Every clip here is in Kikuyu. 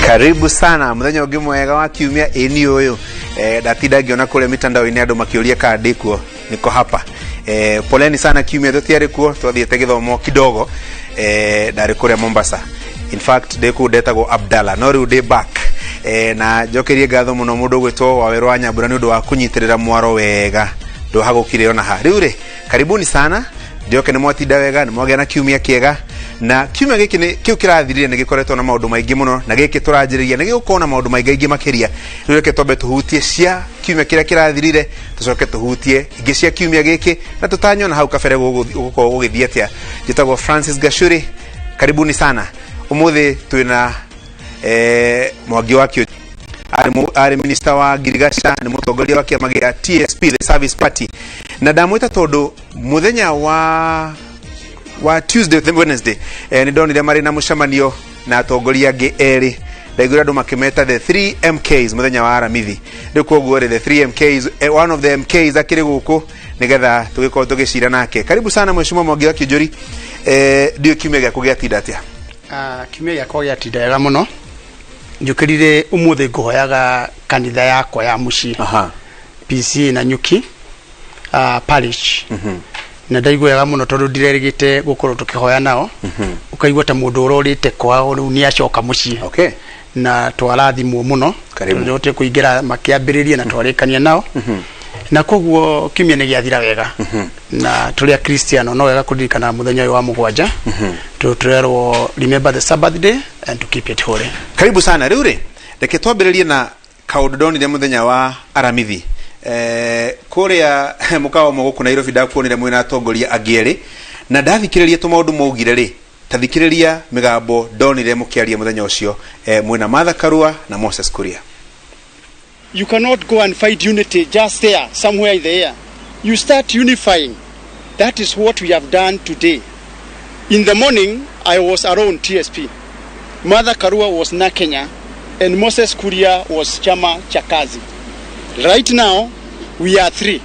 Karibu sana muthenya ũngĩ mwega wa kiumia. Ĩni ũyũ ndatinda ngĩona kũrĩa mitandao-inĩ andũ makĩũria kana ndĩ kuo. Niko hapa. Poleni sana, kiumia tũtiarĩ kuo, twathiĩte gĩthomo kidogo. Ndarĩ kũrĩa Mombasa. In fact, ndĩ kũu ndetagwo Abdalla, no rĩu ndĩ back. Na njokerie ngatho mũno mũndũ ũgwĩtwo Wawerũ wa Nyambura nĩ ũndũ wa kũnyitĩrĩra mwaro wega, ndwahagũkire ona ha. Rĩu rĩ, karibuni sana. Ndioke nĩ mwatinda wega, nĩ mwagĩa na kiumia kĩega, na kiumia gĩkĩ nĩ kĩu kĩrathirire nĩ gĩkoretwo na maũndũ maingĩ mũno, na gĩkĩ tũranjĩrĩria nĩ gĩgũkorwo na maũndũ maingĩ aingĩ makĩria. Rĩu reke twambe tũhutie cia kiumia kĩrĩa kĩrathirire, tũcoke tũhutie ingĩ cia kiumia gĩkĩ, na tũtanyona hau kabere gũgũkorwo gũgĩthiĩ atĩa. Njĩtagwo Francis Gachuri, karibuni sana. Ũmũthĩ twĩna Mwangi wa Kĩo, arĩ minister wa ngirigaca, nĩ mũtongoria wa kĩama gĩa TSP, the Service Party, na ndamwĩta tondũ mũthenya wa Tuesday, Wednesday, nĩ ndonire marĩ na mũcemanio na atongoria angĩ erĩ. Ndaiguire andũ makĩmeta the 3 MKs mũthenya wa Aramithi. Rĩu koguo rĩ, the 3 MKs, one of the MKs akĩrĩ gũkũ nĩgetha tũgĩkorwo tũgĩcira nake. Karibu sana, Mheshimiwa Mwangi wa Kĩũnjũri. Ndiũĩ kiumia gĩaku gĩatinda atĩa? Ah, kiumia gĩakwa gĩatinda wega mũno. Njũkĩrire ũmũthĩ ngũhoyaga kanitha yakwa ya mũciĩ, PCA na Nyuki parish, na ndaigua wega mũno tondũ ndirerĩgĩte gũkorwo tũkĩhoya nao. Ũkaigua ta mũndũ ũrorĩte kwao rĩu nĩ acoka mũciĩ. Na twarathimwo mũno. Karibu. Tondũ nĩhotire kũingĩra makĩambĩrĩria na twarĩkania nao, na koguo kiumia nĩ gĩathira wega. Na tũrĩ akristiano no wega kũririkana mũthenya ũyũ wa mũgwanja, tondũ tũrerwo, "Remember the Sabbath day and to keep it holy." Karibu sana. Rĩu rĩ, reke twambĩrĩrie na kaũndũ ndonire mũthenya wa Aramithi kũrĩa mũkawa ũmwe gũkũ Nairobi. Ndakuonire mwĩna atongoria angĩ erĩ, na ndathikĩrĩria tũmaũndũ maugire rĩ, tathikĩrĩria mĩgambo ndonire mũkĩaria mũthenya ũcio, mwĩna Martha Karua na Moses Kuria. You cannot go and find unity just there, somewhere in the air. You start unifying. That is what we have done today. In the morning, I was around TSP. Martha Karua was Na Kenya, and Moses Kuria was Chama cha Kazi. Right now, we are three.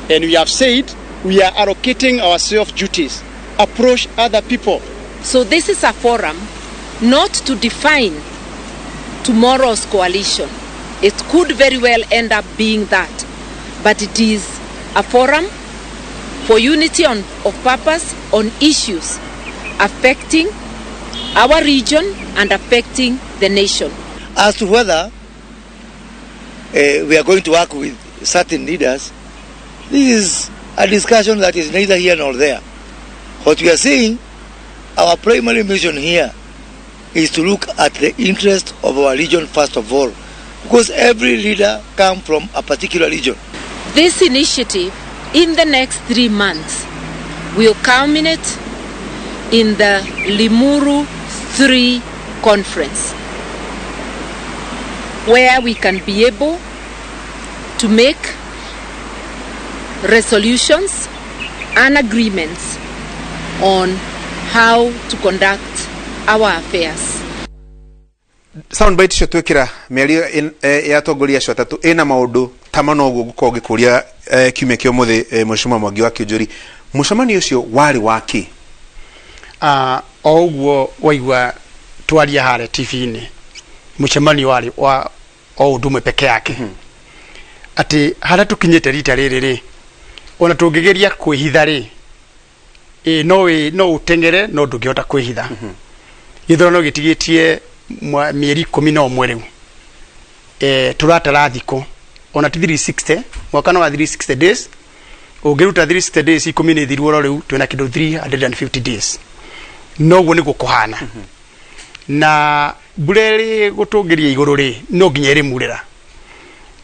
And we have said we are allocating ourselves duties. Approach other people. So this is a forum not to define tomorrow's coalition. It could very well end up being that. But it is a forum for unity of purpose on issues affecting our region and affecting the nation. As to whether we are going to work with certain leaders, this is a discussion that is neither here nor there. What we are saying, our primary mission here is to look at the interest of our region first of all, because every leader comes from a particular region. This initiative, in the next 3 months, will culminate in the Limuru 3 conference, where we can be able to make resolutions and agreements on how to conduct our affairs. Soundbite icio twĩkĩra mĩario ya atongoria acio atatũ ĩna maũndũ ta mana ũguo ngũkorwo ngĩkũria kiumia kĩa ũmũthĩ. Mheshimiwa Mwangi wa Kĩũnjũri, mũcemanio ũcio warĩ wa kĩ? O ũguo waigua twaria harĩa TV-inĩ, mũcemanio warĩ wa o ũndũ ũmwe peke yake, atĩ harĩa tũkinyĩte rita rĩrĩ rĩ, ona tũngĩgeria kwĩhitha rĩ, ĩ no ĩ no ũteng'ere, no ndũngĩhota kwĩhitha. Gĩthurano gĩtigĩtie mĩeri 11 rĩu. Tũratara thikũ ona ti 360, mwaka no wa 360 days. Ũngĩruta 360 days 10 nĩ thiru oro rĩu, twĩna kĩndũ 350 days. Noguo nĩguo kũhana, na mbura ĩrĩ gũtũngĩria igũrũ rĩ, no nginya ĩrĩmurĩra.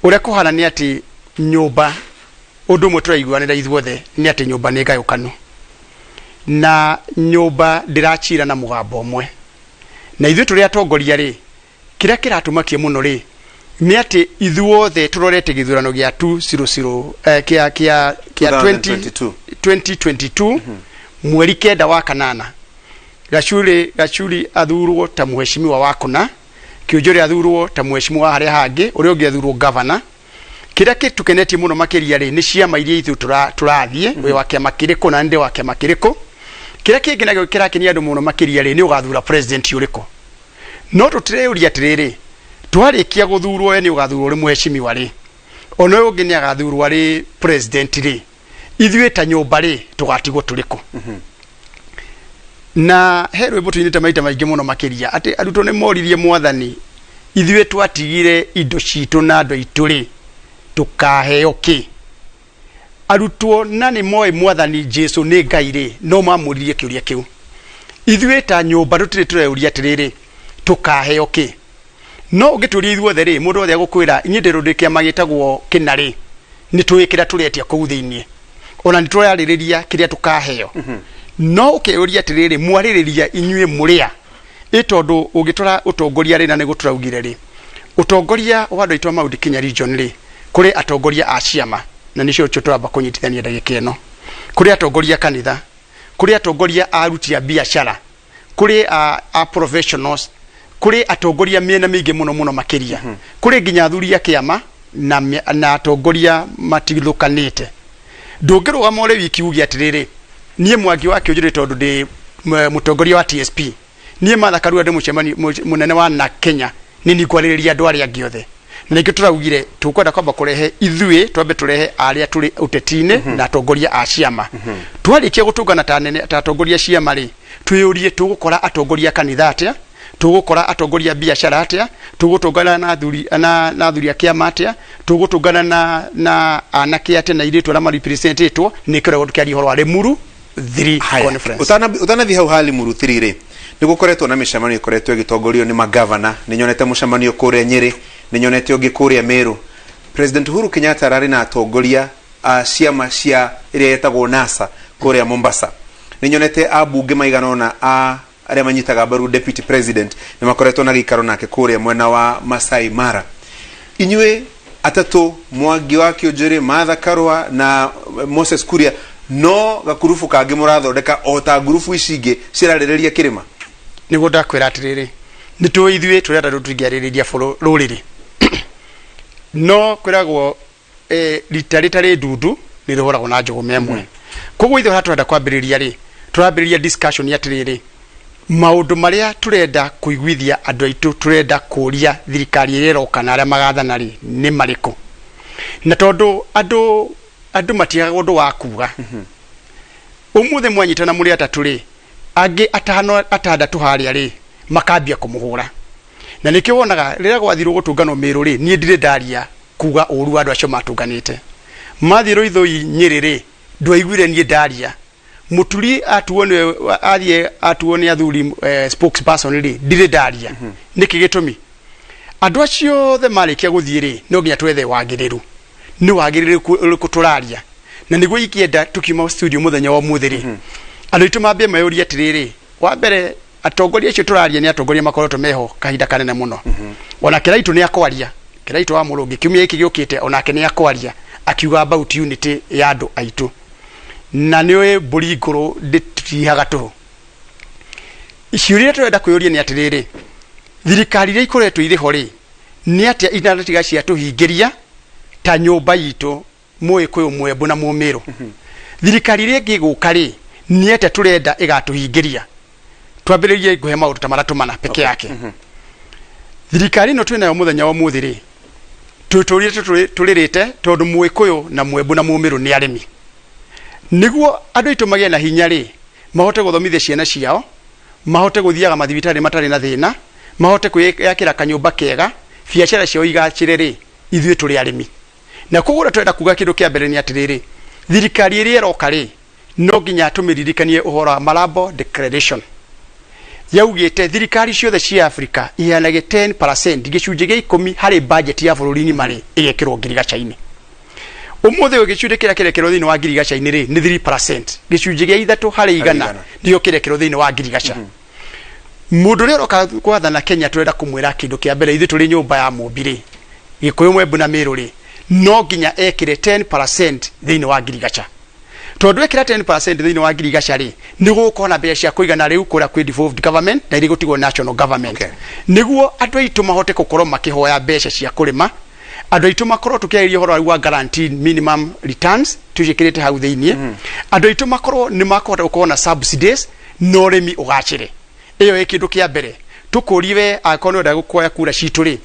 Ũrĩa kũhana nĩ atĩ nyũmba, ũndũ ũmwe tũraiguanĩra ithuothe nĩ atĩ nyũmba nĩ ngayũkanu, na nyũmba ndĩracira na mũgambo ũmwe. Na ithuĩ tũrĩ atongoria rĩ, kĩrĩa kĩratũmakia mũno rĩ, nĩ atĩ ithuothe tũrorete gĩthurano gĩa 200 kĩa 2022. 2022 mweri 9 wa kanana. Gacuri athurwo ta mheshimiwa wa kũna, Kĩũnjũrĩ athurwo ta mheshimiwa wa harĩa hangĩ, ũrĩa ũngĩ athurwo governor. Kĩrĩa kĩtũkenetie mũno makĩria rĩ, nĩ ciama iria ithuĩ tũrathiĩ, wĩ wa kĩama kĩrĩkũ na ndĩ wa kĩama kĩrĩkũ. Kĩrĩa kĩngĩ nakĩo kĩrakenia andũ mũno makĩria rĩ, nĩ ũgathura president ũrĩkũ. No tũtireyũria atĩrĩrĩ, twarĩkia gũthurwo, we nĩ ũgathurwo ũrĩ mheshimiwa rĩ, ona ũyũ ũngĩ nĩ agathurwo arĩ president rĩ, ithuĩ ta nyũmba rĩ, tũgatigwo tũrĩ kũ? Na he rwĩmbo tũinĩte maita maingĩ mũno makĩria atĩ arutwo nĩ moririe Mwathani, ithuĩ twatigire indo citũ na andũ aitũ rĩ, tũkaheo kĩ? Arutwo na nĩ moĩ Mwathani Jesu nĩ Ngai rĩ, no mamũririe kĩũria kĩu. Ithuĩ ta nyũmba tũtirĩ tũreyũria atĩrĩrĩ, tũkaheo kĩ? No ũngĩtũria ithuothe rĩ, mũndũ wothe agũkwĩra inyuĩ ndĩ ndĩ kĩama gĩtagwo kĩna rĩ, nĩ tũĩ kĩrĩa tũretia kũu thĩinĩ, ona nĩ tũrarĩrĩria kĩrĩa tũkaheo. No ũkeyũria atĩrĩrĩ, mwarĩrĩria inyuĩ mũrĩa ĩ? Tondũ ũngĩtwara ũtongoria rĩ, na nĩguo tũraugire rĩ, ũtongoria wa andũ aitũ a Mount Kenya region rĩ, kũrĩ atongoria a ciama, na nĩcio tũramba kũnyitithania ndagĩka ĩno, kũrĩ atongoria a kanitha, kũrĩ atongoria a aruti a biacara, kũrĩ a professionals, kũrĩ atongoria mĩena mĩingĩ mũno mũno makĩria, kũrĩ nginya athuri a kĩama na atongoria matigithũkanĩte. Ndũngĩrũgama ũrĩ wiki uge atĩrĩrĩ, niĩ Mwangi wa Kĩũnjũrĩ tondũ ndĩ mũtongoria wa TSP, niĩ Martha Karua ndĩ mũcemanio mũnene wa NARC Kenya, nĩ niĩ ngwarĩrĩria andũ arĩa angĩ othe. Na nĩkĩo tũraugire tũkwenda kwamba kũrehe ithuĩ, twambe tũrehe arĩa tũrĩ ũteti-inĩ na atongoria a ciama. Twarĩkia gũtũngana ta nene ta atongoria a ciama rĩ, twĩyũrie tũgũkora atongoria a kanitha atĩa, tũgũkora atongoria a biacara atĩa, tũgũtũngana na athuri na athuri a kĩama atĩa, tũgũtũngana na anake atĩa na airĩtu arĩa marepresentĩtwo. Nĩkĩo tũkĩaria ũhoro wa Limuru 3 Haya, conference. Ũtanathiĩ hau ha Limuru 3 rĩ, nĩ gũkoretwo na mĩcemanio ĩkoretwo ĩgĩtongorio nĩ magavana. Nĩ nyonete mũcemanio kũrĩa Nyĩrĩ, nĩ nyonete ũngĩ kũrĩa Meru. President Uhuru Kenyatta ararĩ na atongoria a ciama cia ĩrĩa yetagwo NASA kũrĩa Mombasa. Nĩ nyonete ambunge maigana ũna a arĩa manyitaga mbaru deputy president nĩ makoretwo na gĩikaro nake kũrĩa mwena wa Masai Mara. Inyuĩ atatũ, Mwangi wa Kĩũnjũrĩ, Martha Karua na Moses Kuria, no gakurubu kangĩ mũrathondeka o ta ngurubu ici ingĩ cirarĩrĩria kĩrĩma? Nĩguo ndakwĩra atĩrĩrĩ, nĩ tũĩ ithuĩ tũrĩ atatũ tũtingĩarĩrĩria rũrĩrĩ, no kwĩragwo rita rĩtarĩ ndundu nĩ rĩhũragwo na njũgũma ĩmwe. Koguo ithuĩ haha tũrenda kwambĩrĩria rĩ, tũrambĩrĩria discussion atĩrĩrĩ, maũndũ marĩa tũrenda kũiguithia andũ aitũ, tũrenda kũria thirikari ĩrĩa ĩroka na arĩa magathana rĩ, nĩ marĩkũ. Na tondũ andũ matiagaga ũndũ wa kuga, ũmũthĩ mwanyitana mũrĩ atatũ rĩ, angĩ atano atandatũ harĩa rĩ, makambia kũmũhũra. Na nĩkĩo wonaga rĩrĩa gwathirwo gũtũnganwo Mĩrũ rĩ, niĩ ndirĩ ndaria kuga ũru wa andũ acio matũnganĩte. Mathiĩ Rũithũi Nyĩrĩ rĩ, ndwaiguire niĩ ndaria. Mũturi atuo nĩ athiĩ atuo nĩ athuri spokesperson rĩ, ndirĩ ndaria. Nĩkĩ gĩtũmi? Andũ acio othe marĩkia gũthiĩ rĩ, no nginya twethe wagĩrĩru. Nĩ wagĩrĩru ũrĩkũ tũraria? Na nĩguo ingĩenda tũkiuma studio mũthenya wa ũmũthĩ rĩ, andũ aitũ mambie meyũrie atĩrĩrĩ, wa mbere, atongoria acio tũraria nĩ atongoria makoretwo meho kahinda kanene mũno. Ona Kĩraitũ nĩ akwaria, Kĩraitũ wa Mũrũngi, kiumia gĩkĩ gĩũkĩte onake nĩ akwaria akiuga about unity ya andũ aitũ. Na nĩ ũĩ mbũri ngũrũ ndĩtihaga tũhũ. Ciũria iria tũrenda kwĩyũria nĩ atĩrĩrĩ, thirikari iria ikoretwo irĩ ho rĩ, nĩ atĩa inatiga ciatũhingĩria ta nyũmba itũ Mũgĩkũyũ, Mwembu na Mũmĩrũ? Thirikari ĩrĩa ĩngĩ ĩgũka rĩ, nĩ atĩa tũrenda ĩgatũhingĩria? Twambĩrĩrie ngũhe maũndũ ta matatũ mana peke yake. Thirikari ĩno twĩnayo mũthenya wa ũmũthĩ rĩ, tũtũrire tũrĩrĩte tondũ Mũgĩkũyũ na Mwembu na Mũmĩrũ nĩ arĩmi. Nĩguo andũ aitũ magĩe na hinya rĩ, mahote gũthomithia ciana ciao, mahote gũthiaga mathibitarĩ matarĩ na thĩna, mahote kwĩyakĩra kanyũmba kega, biacara ciao igacĩre rĩ, ithuĩ tũrĩ arĩmi. Na koguo ũrĩa tũrenda kuga kĩndũ kĩa mbere nĩ atĩrĩrĩ, thirikari ĩrĩa ĩroka rĩ, no nginya tũmĩririkanie ũhoro wa Malabo Declaration. Yaugĩte thirikari ciothe cia Africa iheanage 10%, gĩcunjĩ gĩa 10 harĩ budget ya bũrũri ng'ima rĩ, ĩgekĩrwo ngirigaca-inĩ. Ũmũthĩ ũyũ gĩcunjĩ kĩrĩa kĩrekĩrwo thĩinĩ wa ngirigaca-inĩ rĩ, nĩ 3%, gĩcunjĩ gĩa 3%, nĩkĩo kĩrekĩrwo thĩinĩ wa ngirigaca. Mũndũ ũrĩa ũroka gwathana Kenya tũrenda kũmwĩra kĩndũ kĩa mbere, ithuĩ tũrĩ nyũmba ya Mũmbi rĩ, Gĩkũyũ, Mwembu na Mĩrũ rĩ, no nginya ekĩre 10% thĩinĩ wa ngirigaca. Tondũ ekĩra 10% thĩinĩ wa ngirigaca rĩ, nĩ gũgũkorwo na mbeca cia kũigana rĩu kũrĩa kwĩ devolved government na iria igũtigwo national government. Nĩguo andũ aitũ mahote gũkorwo makĩhoya mbeca cia kũrĩma, andũ aitũ makorwo tũkĩarĩria ũhoro wa guaranteed minimum returns tũciĩkĩrĩte hau thĩinĩ, andũ aitũ makorwo nĩ makũhota gũkorwo na subsidies na ũrĩmi ũgacĩre. Ĩyo ĩ kĩndũ kĩa mbere. Tũkũrie we, angĩkorwo nĩ ũrenda kuoya kura citũ rĩ,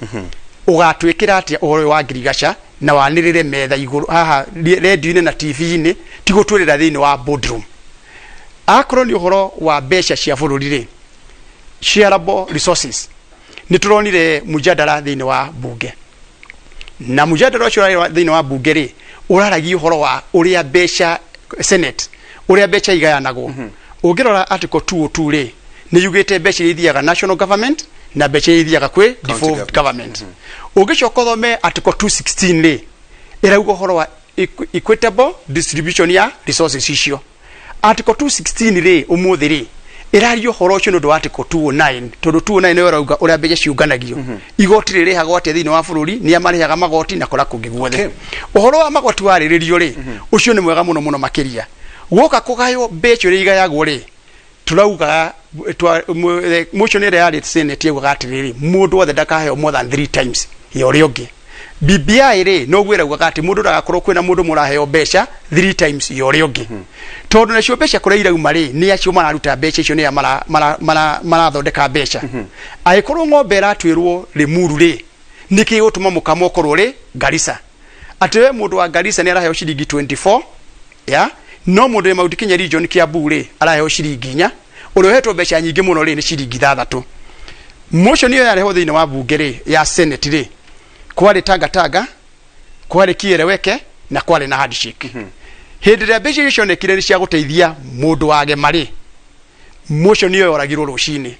ũgatwĩkĩra atĩa ũhoro ũyũ wa ngirigaca na wanĩrĩre metha igũrũ haha rendio-inĩ na TV-inĩ, ti gũtwĩrĩra thĩinĩ wa boardroom. Akorwo nĩ ũhoro wa mbeca cia bũrũri rĩ, shareable resources, nĩ tũronire mujadala thĩinĩ wa bunge, na mujadala ũcio ũrarĩ thĩinĩ wa bunge rĩ, ũraragia ũhoro wa ũrĩa mbeca senate, ũrĩa mbeca igayanagwo. Ũngĩrora article 202 rĩ, nĩ yugĩte mbeca iria ithiaga national government na mbeca iria ithiaga kwĩ devolved government. Ũngĩcoka ũthome article 216 rĩ, ĩrauga ũhoro wa equitable distribution ya resources icio. Article 216 rĩ, ũmũthĩ rĩ, ĩraria ũhoro ũcio nĩ ũndũ wa article 209, tondũ 209 nĩyo ĩrauga ũrĩa mbeca ciũnganagio, igoti rĩrĩhagwo atĩa thĩinĩ wa bũrũri, nĩa marĩhaga magoti na kũrĩa kũngĩ guothe. Ũhoro wa magoti warĩrĩrio rĩ, ũcio nĩ mwega mũno mũno makĩria. Gwoka kũgaywo mbeca ũrĩa igayagwo rĩ, turauga motion ĩrĩa yarĩ senate yaugaga atĩrĩrĩ, mũndũ wothe ndakaheo more than three times ya ũrĩa ũngĩ. BBI rĩ, noguo ĩraugaga atĩ mũndũ ndagakorwo kwĩna mũndũ mũraheo mbeca three times ya ũrĩa ũngĩ, tondũ nacio mbeca kũrĩa irauma rĩ, nĩ acio mararuta mbeca icio, nĩ a marathondeka mbeca. Angĩkorwo ng'ombe ĩratuĩrwo Limuru rĩ, nĩkĩ gĩgũtũma mũkamo ũkorwo rĩ Garissa, atĩ we mũndũ wa Garissa nĩ araheo ciringi 24 ya, no mũndũ wĩ Mount Kenya region Kiambu rĩ, araheo ciringi 4, ũrĩa ũhetwo mbeca nyingĩ mũno rĩ, nĩ ciringi 6. Motion ĩyo yarehwo thĩinĩ wa bunge rĩ, ya senate rĩ, kwarĩ Tanga Tanga, kwarĩ Kieleweke na kwarĩ na handshake. Hĩndĩ ĩrĩa mbeca icio cionekire nĩ cia gũteithia mũndũ wa Gema rĩ, motion ĩyo yoragirwo rũcinĩ.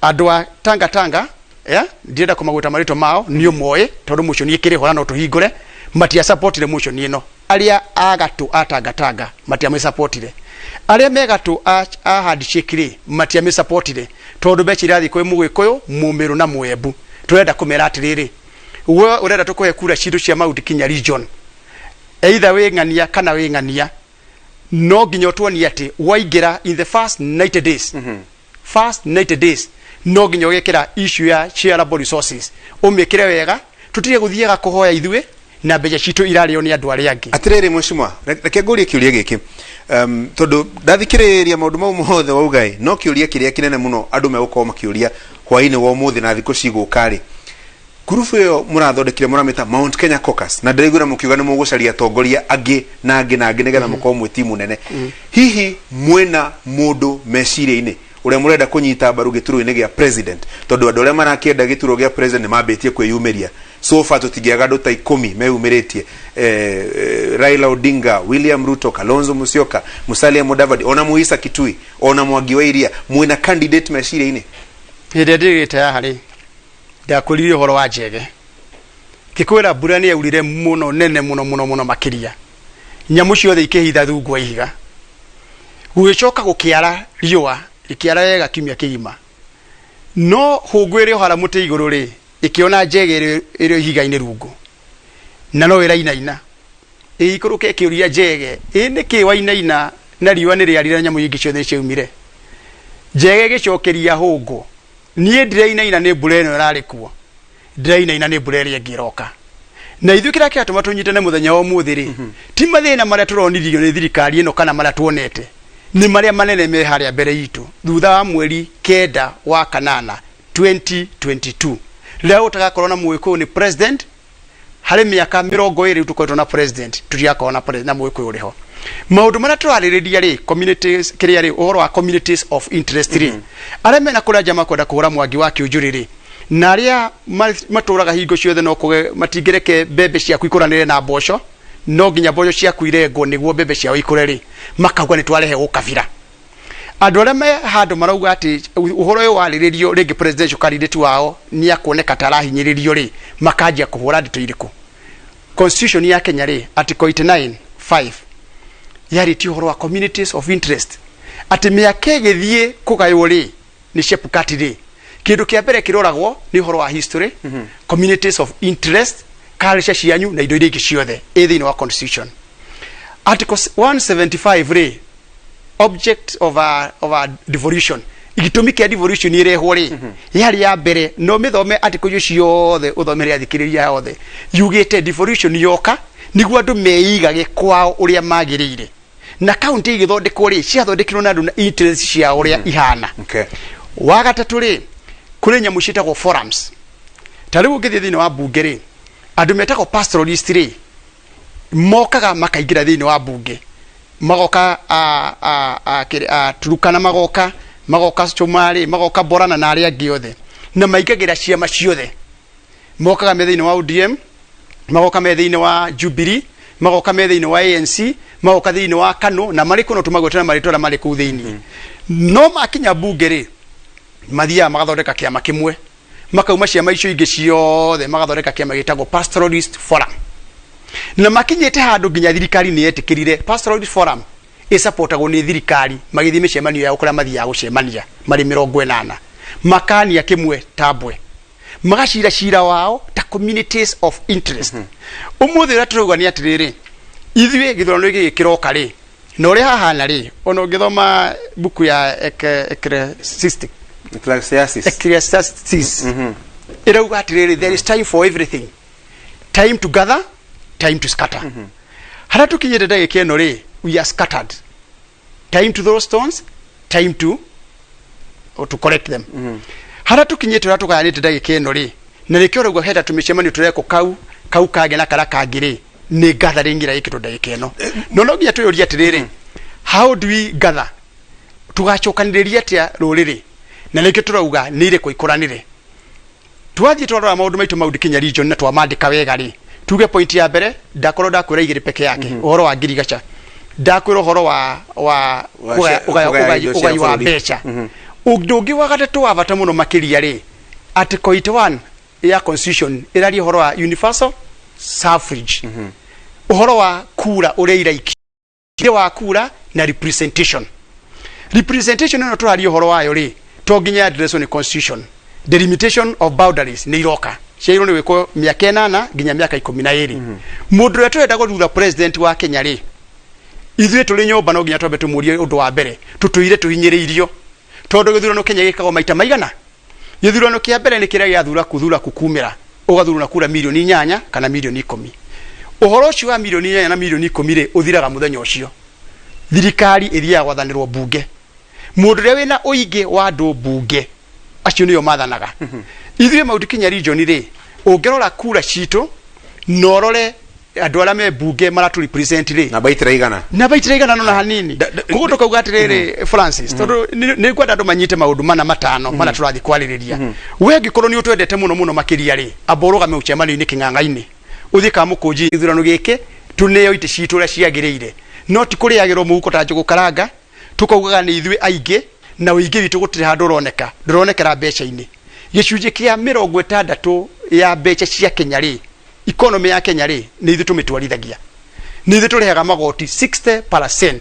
Andũ a Tanga Tanga, yeah, ndirenda kũmagweta marĩtwa mao, nĩ ũmoĩ, tondũ motion ĩkĩrĩ ho na no tũhingũre, matiasupportire motion ĩno. Arĩa a gatũ a Tanga Tanga matiamĩsupportire, arĩa me gatũ a handshake rĩ, matiamĩsupportire, tondũ mbeca irathiĩ kwĩ Mũgĩkũyũ, Mũmĩrũ na Mũembu. Tũrenda kũmera atĩrĩrĩ, we ũrenda tũkũhe kura citũ cia Mount Kenya region, either wĩ ng'ania kana wĩ ng'ania, no nginya ũtuonie atĩ waingĩra in the first 90 days, first 90 days, no nginya ũgekĩra issue ya shareable resources, ũmĩkĩre wega, tũtige gũthiaga kũhoya ithuĩ na mbeca citũ irarĩo nĩ andũ arĩa angĩ. Atirĩrĩ mheshimiwa, reke ngũrie kĩũria gĩkĩ, tondũ ndathikĩrĩria maũndũ mau mothe wauga ĩ, no kĩũria kĩrĩa kĩnene mũno andũ megũkorwo makĩũria hwaĩ-inĩ wa ũmũthĩ na thikũ cigũka rĩ, ngurubu ĩyo mũrathondekire mũramĩta Mount Kenya Caucus, na ndĩraiguĩra mũkiuga nĩ mũgũcaria atongoria angĩ na angĩ na angĩ nĩgetha mũkorwo mwĩ timu nene. Hihi mwĩna mũndũ meciria-inĩ ũrĩa mũrenda kũnyita mbaru gĩturwa-inĩ gĩa president? Tondũ andũ arĩa marakĩenda gĩturwa gĩa president nĩ mambĩtie kwĩyumĩria. So far tũtingĩaga andũ ta 10 meyumĩrĩtie, Raila Odinga, William Ruto, Kalonzo Musyoka, Musalia Mudavadi, ona Muisa Kitui, ona Mwangi wa Iria. Mwĩna candidate meciria-inĩ? Hĩndĩ ĩrĩa ndĩrĩte haha rĩ, ndakwĩrire ũhoro wa njege, ngĩkwĩra mbura nĩ yaurire mũno nene mũno mũno mũno makĩria, nyamũ ciothe ikĩhitha rungu wa ihiga. Gũgĩcoka gũkĩara riũa, rĩkĩara wega kiumia kĩgima, no hũngũ ĩrĩ o harĩa mũtĩ igũrũ rĩ, ĩkĩona njege ĩrĩ ihiga-inĩ rungu na no ĩrainaina. Ĩikũrũke ĩkĩũria njege, ĩ nĩkĩ wainaina na riũa nĩ rĩarire na nyamũ ingĩ ciothe ciaumire? Njege ĩgĩcokeria hũngũ, niĩ ndirainaina nĩ mbura ĩno ĩrarĩ kuo, ndirainaina nĩ mbura ĩrĩa ĩngĩ ĩroka. Na ithuĩ kĩrĩa kĩratũma tũnyitane mũthenya wa ũmũthĩ rĩ, ti mathĩna marĩa tũronirio nĩ thirikari ĩno kana marĩa tuonete, nĩ marĩa manene me harĩa mbere itũ thutha wa mweri 9 wa kanana 2022, rĩrĩa gũtagakorwo na Mũgĩkũyũ nĩ president. Harĩ mĩaka 20 tũkoretwo na president, tũtigakorwo na Mũgĩkũyũ ũrĩ ho. Maũndũ marĩa tũrarĩrĩria rĩ, communities kĩrĩa rĩ, ũhoro wa communities of interest rĩ, arĩa mena kũrĩa nja makwenda kũhũra Mwangi wa Kĩũnjũrĩ rĩ, na arĩa matũraga hingo ciothe no kũge matingĩreke mbembe ciaku ikũranĩre na mboco, no nginya mboco ciaku irengwo nĩguo mbembe ciao ikũre rĩ, makauga nĩ twarehe ũkabira. Andũ arĩa me handũ marauga atĩ ũhoro ũyũ warĩrĩrio rĩngĩ, presidential candidate wao nĩ akuoneka ta arahinyĩrĩrio rĩ, makanjia kũhũra ndeto irĩkũ. Constitution ya Kenya rĩ, article 89 5 yarĩtie ũhoro wa communities of interest, atĩ mĩaka ĩgĩthiĩ kũgaywo rĩ, nĩ Chebukati rĩ, kĩndũ kĩa mbere kĩroragwo nĩ ũhoro wa history, communities of interest, culture cianyu na indo iria ingĩ ciothe ĩ thĩinĩ wa constitution. Article 175 rĩ, object of a devolution, gĩtũmi kĩa devolution ĩrehwo rĩ, yarĩ ya mbere no mĩthome article icio ciothe, ũthomere athikĩrĩria othe, yugĩte devolution yoka nĩguo andũ meigage kwao ũrĩa magĩrĩire, na kaunti igĩthondekwo rĩ, ciathondekirwo na andũ na interest ciao ũrĩa ihana. Wa gatatũ rĩ, Kũrĩ nyamũ ciĩtagwo forums. Ta rĩu ũngĩthiĩ thĩinĩ wa mbunge rĩ, andũ metagwo pastoralist rĩ, mokaga makaingĩra thĩinĩ wa mbunge, magoka a Turukana, magoka Somali, magoka Borana na arĩa angĩ othe, na maingagĩra ciama ciothe. Mokaga me thĩinĩ wa ODM, magoka me thĩinĩ wa Jubilee, magoka me thĩinĩ wa ANC, magoka thĩinĩ wa KANU, na marĩ kũno tũmagwete na marĩtwa arĩa marĩ kũu thĩinĩ. No makinya mbunge rĩ, mathiaga magathondeka kĩama kĩmwe, makauma ciama icio ingĩ ciothe, magathondeka kĩama gĩtagwo Pastoralist Forum. Na makinyĩte handũ nginya thirikari nĩ yetĩkĩrire Pastoralist Forum ĩsapotagwo nĩ thirikari. Magĩthiĩ mĩcemanio yao kũrĩa mathiaga gũcemania marĩ 80, makania kĩmwe tambwe, magacira cira wao ta communities of interest. Ũmũthĩ ũrĩa tũrauga nĩ atĩrĩrĩ, ithuĩ gĩthurano gĩkĩ kĩroka rĩ, na ũrĩa hahana rĩ, ona ũngĩthoma buku ya Ecclesiastic, Ecclesiastes. Ecclesiastes ĩrauga atĩrĩrĩ, there is time for everything, time to gather, time to scatter. Harĩa tũkinyĩte ndagĩka ĩno rĩ, we are scattered. Time to throw stones, time to or to collect them. Harĩa tũkinyĩte, ũrĩa tũgayanĩte ndagĩka ĩno rĩ, na nĩkĩo ũraigua henda tũmĩcemanio tũrekwo kau kau kangĩ na karĩa kangĩ rĩ, nĩ gathering ĩrĩa ĩkĩtwo ndagĩka ĩno. No nginya twĩyũrie atĩrĩrĩ, how do we gather? Tũgacokanĩrĩria atĩa rũrĩrĩ? Na nĩkĩo tũrauga nĩ irĩkũ ikũranĩre. Twathiĩ twarora maũndũ maitũ Mount Kenya region na twamandĩka wega rĩ, tuge point ya mbere, ndakorwo ndakwĩra igĩrĩ peke yake, ũhoro wa ngirigaca, ndakwĩra ũhoro wa Wa kũgaya indo cia ũgai wa bũrũri. mbeca. Ũndũ ũngĩ wa gatatũ wa bata mũno makĩria rĩ, article 81 ya constitution ĩraria ũhoro wa universal suffrage, ũhoro wa kura ũrĩa iraikio wa kura na representation. Representation ĩno tũraria ũhoro wayo rĩ, to nginya address nĩ constitution. Delimitation of boundaries nĩ iroka, ciagĩrĩirwo nĩ gwĩkwo mĩaka 8 nginya mĩaka 12. Mũndũ ũrĩa tũrenda gũthura president wa Kenya rĩ, ithuĩ tũrĩ nyũmba no nginya twambe tũmũrie ũndũ wa mbere, tũtũire tũhinyĩrĩirio tondũ gĩthurano Kenya gĩkagwo maita maigana. Gĩthurano kĩa mbere nĩ kĩrĩa gĩathura kuthura kukumĩra, ũgathurwo na kura mirioni 8 kana mirioni 10. Ũhoro ũcio wa mirioni 8 na mirioni 10 rĩ, ũthiraga mũthenya ũcio. Thirikari ĩthiaga gwathanĩrwo mbunge. Mũndũ ũrĩa wĩna ũingĩ wa andũ mbunge, acio nĩo mathanaga. Ithuĩ Mount Kenya region rĩ, ũngĩrora kura citũ na ũrore andũ arĩa me mbunge maratũ represent rĩ, Namba itiraigana. Namba itiraigana no na hanini. Koguo tũkauga atĩrĩrĩ, Francis, tondũ nĩ ngwenda andũ manyite maũndũ mana matano mana tũrathiĩ kwarĩrĩria. We angĩkorwo nĩ ũtwendete mũno mũno makĩria rĩ, amba ũrũgame ũcemanio-inĩ kĩng'ang'a-inĩ, ũthiĩ Kamũkũnji, gĩthurano gĩkĩ tũneo itĩ citũ ũrĩa ciagĩrĩire, no ti kũrĩagĩrwo mũhuko ta njũgũ karanga. Tũkaugaga nĩ ithuĩ aingĩ na ũingĩ witũ gũtirĩ handũ ũroneka, ndũronekera mbeca-inĩ. Gĩcunjĩ kĩa 60 ya mbeca cia Kenya rĩ, economy ya Kenya rĩ, nĩ ithuĩ tũmĩtwarithagia, nĩ ithuĩ tũrĩhaga magoti 60%.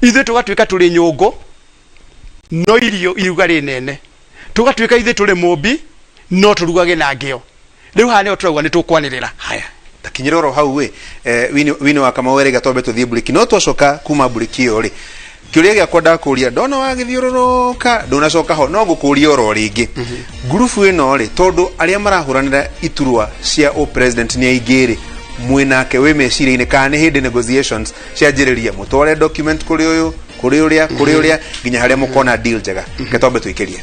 Ithuĩ tũgatuĩka tũrĩ nyũngũ no irio iruga rĩ nene, tũgatuĩka ithuĩ tũrĩ mũmbi no tũrugage na ngĩo. Rĩu haha nĩho tũrauga nĩ tũkwanĩrĩra. Haya, takinyĩra oro hau ĩ, wini wa Kamau erega twambe tũthiĩ mburiki, no twacoka kuma mburiki ĩyo rĩ, kĩũria gĩakwa ndakũria, ndona wagĩthiũrũrũka ndũnacoka ho, no ngũkũria oro rĩngĩ. Ngurubu ĩno rĩ, tondũ arĩa marahũranĩra iturwa cia ũ president nĩ aingĩ rĩ, mwĩnake wĩ meciria-inĩ kana nĩ hĩndĩ negotiations cianjĩrĩria, mũtware document kũrĩ ũyũ, kũrĩ ũrĩa, kũrĩ ũrĩa, nginya harĩa mũkona deal njega? Reke twambe tũikĩrie.